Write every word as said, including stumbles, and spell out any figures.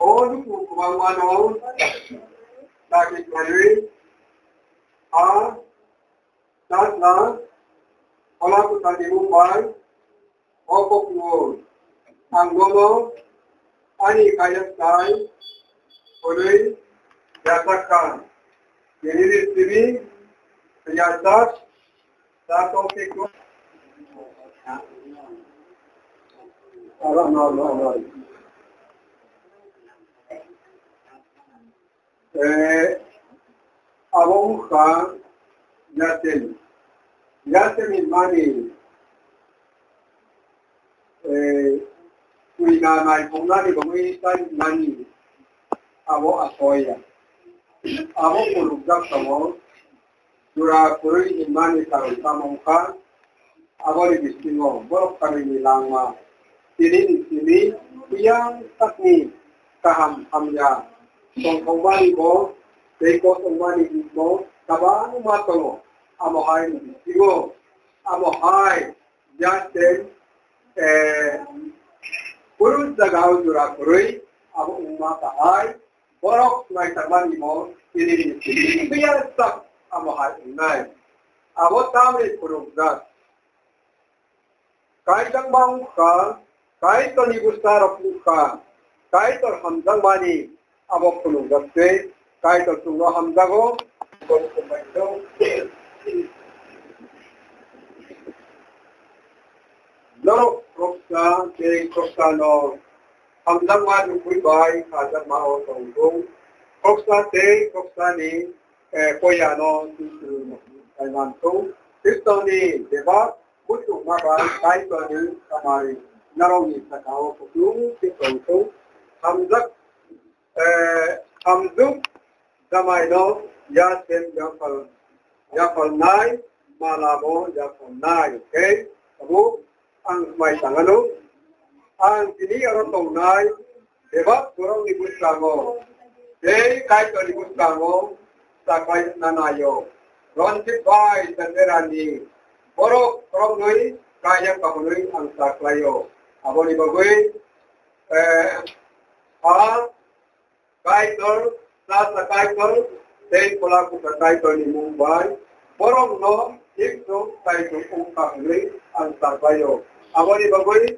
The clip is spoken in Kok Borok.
O luku kwbangmano dagi khlaiwi a chakna Phola Kwtharni mung bai o kokrwng ang nono ani kaijaknai hwnwi yachak kha. Tini ni simi yachak. Eh, abo wngkha Yasem. Yasem hinmani, eh, twi na naiphoknani bagwi tei nani abo asoya. Abo phunukjak tongo. Jora kwrwi hinmani karon tamo wngkha, aboni bisingo borok kwrwini langma, tini ni simi biyang sakni kaham hamya tongthokmani bo tei kosongmani bo kwbangma tongo. Amo hai ni bisingo, amo hai Yasem, eh, kunu jaga o jora kwrwi abo wngma bahai, borok naitangmani bo tini ni simi biyang sak amo hai wngnai. Abo tamni phunukjak. Kaijakma wngkha, Kaitorni bwsarok wngkha, Kaitor hamjakmani abo phunukjak se, Kaitor chwngno hamjago. Norok khoroksa tei khoroksano hamjakma nukhwi bai khajakma o tongthung. Khoroksa tei khoroksani, eh, koyano twiwi kaimanthung. Khristoni bebak muchungma bai Kaitorni kamari norokni sakao kuplung khe tongthung. Hamjak, eh, hamjak jamaino Yasem yaphal, yaphalnai, malamo yaphalnai. Khe tabuk ang swmai tangano, ang tini oro tongnai bebak borokni bwskango tei Kaitorni bwskango chaklai nanaio. Ronjit bai Chanderani borok khoroknwi kaiya kahorwi ang chaklaio. Aboni bagwi, eh, a Kaitor, Chasa Kaitor, tei Phola Kwthar Kaitorni mung bai borokno thik thung taichung wng kha hwnwi ang chaklaio. Aboni bagwi